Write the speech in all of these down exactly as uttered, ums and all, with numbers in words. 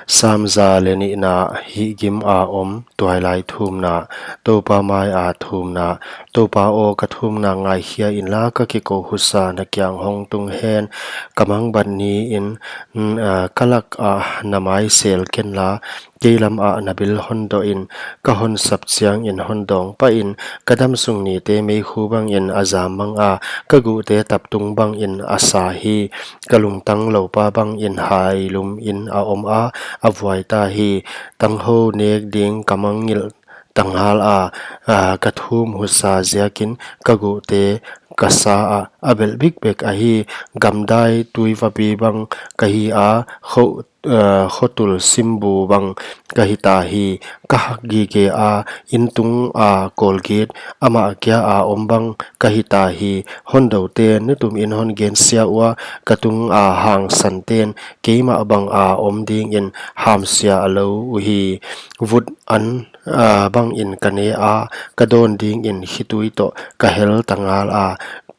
Sam za leh nihna. Hihgim a om, tuailai thumna. Toupa mai a thumna. Toupa aw, ka thumna ngaikhia inla, ka kikou husa na kiang hong tung hen. Ka mangbat niin, n-, a, ka lak ah na mai sel kenla, kei lam ah na bil hon doh in, ka hon sap chiangin hon dawng pahin. Ka damsung nite meikhu bangin a zam mang a, ka guhte taptung bangin a sa hi. Ka lungtang loupa bangin hailumin a om a, a vuai ta hi. Tanghou nek ding ka mangngilh ta ngal a, a, ka thum husa ziakin ka guhte ka sa ah a belh bikbek ahi. Gamdai tuivapi bang ka hi a, kho, a, khotul simbu bang ka hita hi. Ka hak gige a, inn tung a kawlgit, amah kia a om bang ka hita hi. Hondouten nutumin hon gensia ua, ka tung a hangsanten keimah bang a om dingin hamsia lou uhi. Vut an, a, bangin ka ne a, ka dawn dingin khitui toh ka hel ta ngal a,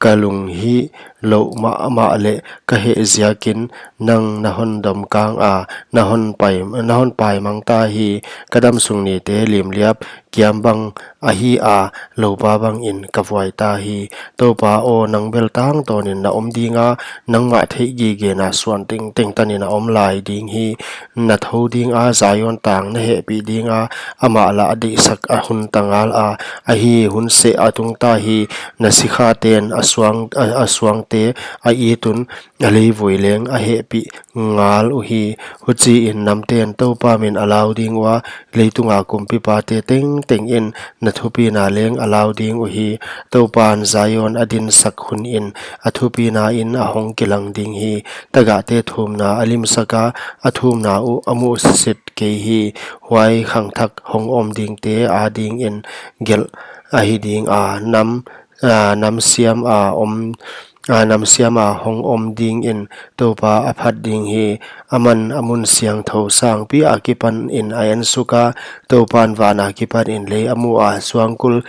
ka lunghih louh mahmah leh ka heh ziakin nang na hon dom kang a, na hon pai, na hon pai mang ta hi. Ka damsung nite limliap kiam bang ahi a, loupa bangin ka vuai ta hi. Toupa aw, nang bel tangtawnin na om ding a, nangmah theih gigena suan tengteng tanin a om lai ding hi. Na thou ding a, Zion tang na hehpih ding a, amah lah a deihsak a hun ta ngal a, ahi, hun seh a tung ta hi. Na sikhaten a suang, a, a suangte a it un, a leivui leng a hehpih ngal uhi. Huchiin namten Toupa min a lau ding ua, leitunga kumpipate tengtengin na thupina leng a lau ding uhi. Toupan Zion a dinsak hunin a thupina in a hong kilang ding hi. Tagahte thumna a limsak a, a thumna uh a muhsit kei hi. Huai khangthak hong om dingte adingin gelh ahi ding a, nam, a, namsiam a om, a, namsiam a hong om dingin Toupa a phat ding hi. Aman a mun siangthou sangpi akipanin a ensuk a, Toupan van akipanin lei a mu a, suangkul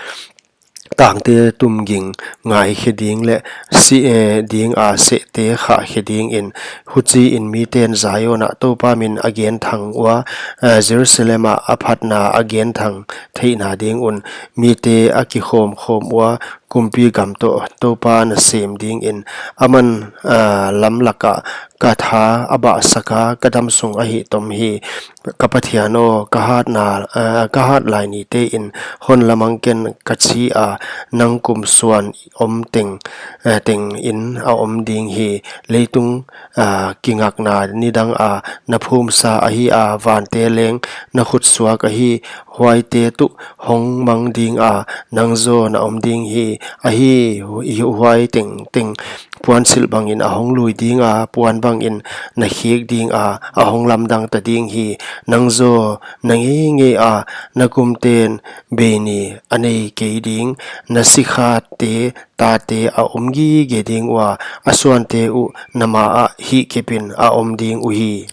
tangte tumging ngaikhe ding leh si, eh, ding a sehte khahkhe dingin. Huchiin miten Zion ah Toupa min a genthang ua, eh, Jerusalem ah a phatna a genthang theihna ding un. Mite a kikhawmkhawm ua, kumpi gam toh Toupa na sem dingin. Aman, ah, lamlak ah ka tha a bahsak a, ka damsung a hihtom hi. Ka Pathian aw, ka hatna, ah, ka hat lai nitein hon lamang ken ka chi a, nang kum suan om teng, eh, tengin a om ding hi. Leitung, ah, kingakna nidang a na phumsa ahi a, vante leng na khutsuak ahi. Huaite tuh hong mang ding a, nang zaw na om ding hi. Ahi, hu-, huai tengteng puansilh bangin a hong lui ding a, puan bangin na khek ding a, a hong lamdang ta ding hi. Nang zaw na ngeingei a, na kumten bei ni a nei kei ding. Na sikhate tate a om gige ding ua, a suante uh na ma ah hihkipin a om ding uhi.